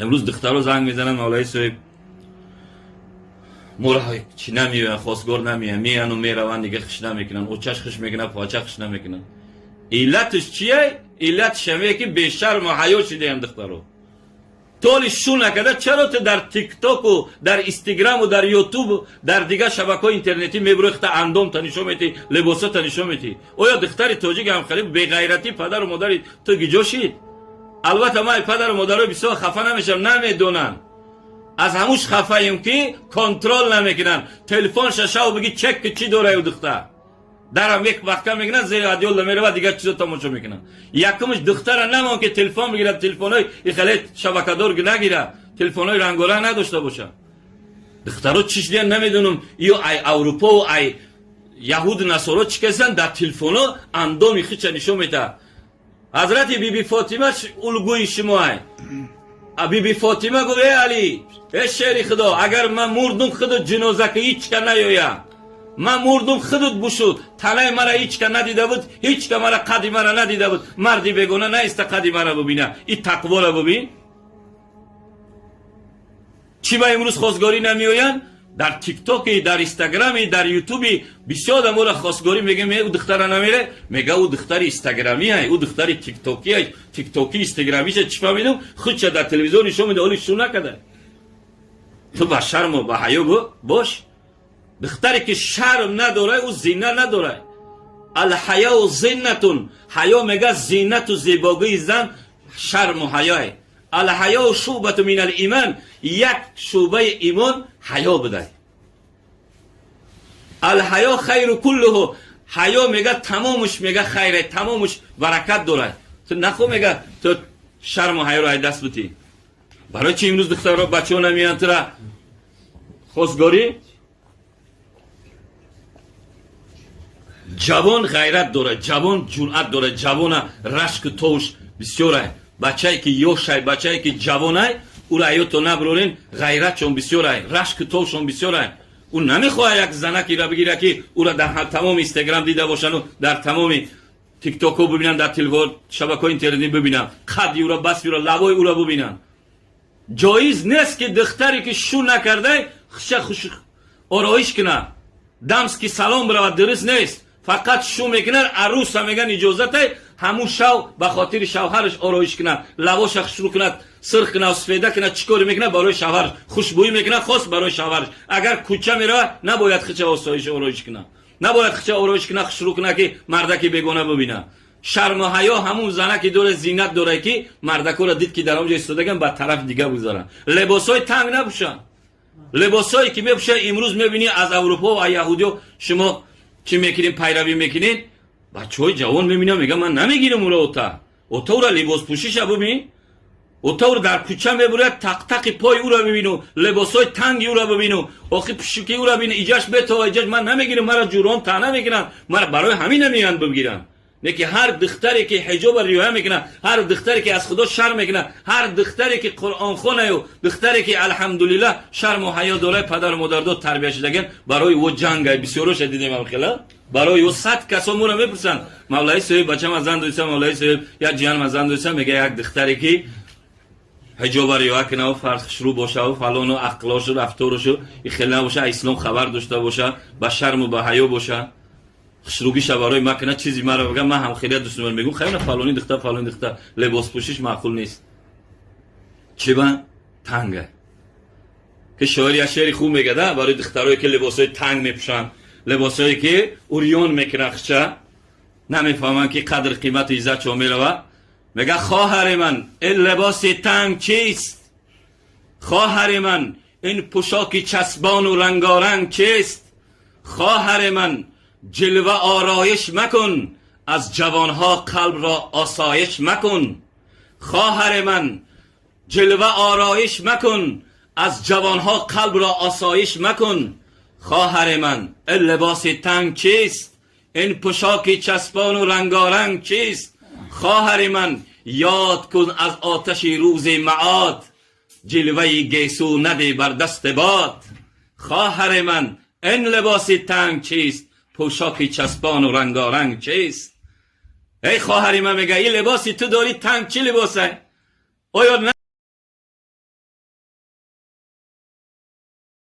Имрӯз духтаро занг мезананд, мавлавӣ соҳиб, моро чӣ намеоянд, хостгор намеянд, меяну мераванд, дига хиш намекунанд, очаш хиш мекунад, поча хиш намекунанд. Иллаташ чие? Иллаташ ҳамее ки бешарму ҳаё шидаям духтаро. Толи шу накарда, чаро ту дар тиктоку, дар инстаграму, дар ютубу, дар дигар шабакаҳои интернетӣ мебурӣ, хта андомта нишон метӣ, либосота нишон метӣ? Оё духтари тоҷик ҳам хеле беғайратӣ падару модари ту гиҷо шид? Албатта, ман падару модарои бисёр хафа намешавам, намедонанд. Аз ҳамуш хафаем, ки контрол намекунанд. Телефонша шав биги, чек ки чӣ дора ю духтар. Дарам як вақта мекунад, зери одеяло меравад, дигар чизо тамошо мекунад. Якумш, духтара намон ки телефон бигирад, телефонҳои ихеле шабакадор нагирад, телефонҳои рангоранг надошта бошад. Духтаро чиш диям, намедонам, ё ай Аврупову ай яҳуду насоро чӣ касан, дар телефоно андоми хича нишон метаҳад. Ҳазрати биби Фотима улгӯи шумоай. Биби Фотима гуфт: «Э Али, э шери Худо, агар ман мурдум, худо ҷиноза ки ҳичка наёяд. Ман мурдум, худут бушуд. Танаи мара ҳичка надида буд, ҳичка мара, қади мара надида буд. Марди бегона наиста қади мара бубина». И тақвора бубин. Чӣ ба имрӯз хостгорӣ намеоянд? Дар тиктоки, дар инстаграми, дар ютуби бисёр одаморо хостгорӣ мегӯям, ӯ духтара намере, мега, ӯ духтари инстаграмиай, ӯ духтари тиктокиай, тиктоки инстаграмиша чӣ фаҳмидум, худша дар телевизион нишон меда, оли шу накарда. Ту ба шарму ба ҳаё бош. Духтаре ки шарм надорай, ӯ зина надорай. Алҳаяу зиннатун, ҳаё мега, зинату зебогии зан шарму ҳаёй. Алҳаёу шӯъбату минал иман, як шӯъбаи имон ҳаё будай. Алҳаё хайру куллуҳу, ҳаё мега, тамомуш мега хайре, тамомуш баракат дорад. Ту нахо, мега, ту шарму ҳаёро ай даст бутӣ. Барои чи имрӯз духтаро, бачаҳо намеянд тура хостгорӣ? Ҷавон ғайрат дорад, ҷавон ҷуръат дорад, ҷавона рашку товуш бисёрай. Бачае ки ёшай, бачае ки ҷавонай, ӯро аёто наброрен, ғайратшон бисёрай, рашку товшон бисёрай. Ӯ намехоҳад як занакеро бигирад, ки ӯро дар тамоми инстаграм дида бошану дар тамоми тиктокҳо бибинанд, дар телефон, шабакаҳои интернетӣ бибинанд, қадди ӯро, басти ӯро, лабои ӯро бибинанд. Ҷоиз нест, ки духтаре ки шу накардай, хуша хуш ороиш кунад, дамский салон биравад, дуруст нест. Фақат шу мекунад, аруса меган, иҷозатай, ҳамун шав ба хотири шавҳараш ороиш кунад, лавоша хушрӯ кунад, сирх кунад, сфеда кунад, чӣ коре мекунад, барои шавҳараш хушбӯӣ мекунад, хос барои шавҳараш. Агар кӯча меравад, набояд хича осоиш ороиш кунад, набояд хича ороиш кунад, хушрӯ кунад, ки мардаки бегона бибинад. Шарму ҳаё ҳамун занаки дорад, зинат дорад, ки мардакоро дид, ки дар он ҷо истодаган, ба тарафи дига гузаранд. Либосҳои танг напӯшанд. Либосҳое ки мепӯшанд имрӯз, мебинӣ, аз Аврупо ва яҳудиё шумо чӣ мекунед, пайравӣ мекунед. Бачаҳои ҷавон мебинам, мегӯям, ман намегирам ӯро. Ота, ота, ӯра либоспӯшиша бубин, ота, ӯро дар кӯча мебурад, тақтақи пои ӯро бибину, либосҳои танги ӯро бибину, охи пушуки ӯро бибину, иҷаш бетова, иҷаш ман намегирам, мара ҷурон таъна мекунанд, мара барои ҳамин намеянд бигиранд. Не ки ҳар духтаре ки ҳиҷоба риоя мекунад, ҳар духтаре ки аз Худо шарм мекунад, ҳар духтаре ки қуръонхонаю, духтаре ки, алҳамдулиллаҳ, шарму ҳаё дорад, падару модардор тарбия шудаган, барои ӯ ҷангай. Бисёроша дидем ам хела. Барои ӯ сад касо моро мепурсанд: «Мавлавӣ соҳиб, бачам аз зан дӯста, мавлавӣ соҳиб, як ҷиянам аз зан дӯста». Мега, як духтаре ки ҳиҷоба риоя кунаву фархшрӯ бошаву фалону, ақлошу рафторушу и хел набоша, ислом хабар дошта боша, ба шарму ба ҳаё боша, хушругиша барои ма кунад, чизи маро бигам, ман ҳам хеле дӯст медорам. Мегӯм, хайна, фалони духтар, фалони духтар либоспӯшиш маъқул нест. Чиба танга? Ки шоир як шеъри хуб мегада барои духтарое ки либосҳои танг мепӯшанд, либосҳое ки урён мекунанд, хича намефаҳманд, ки қадр қимату иззат чо меравад. Мега: «Хоҳари ман, ин либоси танг чист? Хоҳари ман, ин пӯшоки часбону рангоранг чист? Хоҳари ман, ҷилва ороиш макун, аз ҷавонҳо қалбро осоиш макун. Хоҳари ман, ҷилва ороиш макун, аз ҷавонҳо қалбро осоиш макун. Хоҳари ман, ин либоси танг чист? Ин пӯшоки часпону рангоранг чист? Хоҳари ман, ёд кун аз оташи рӯзи маод, ҷилваи гесу наде бар дасти бод. Хоҳари ман, ин либоси танг чист? Пӯшоки часпону рангоранг чист?» Эй хоҳари ман, мега, ин либоси ту дорӣ танг, чӣ либосе? Оё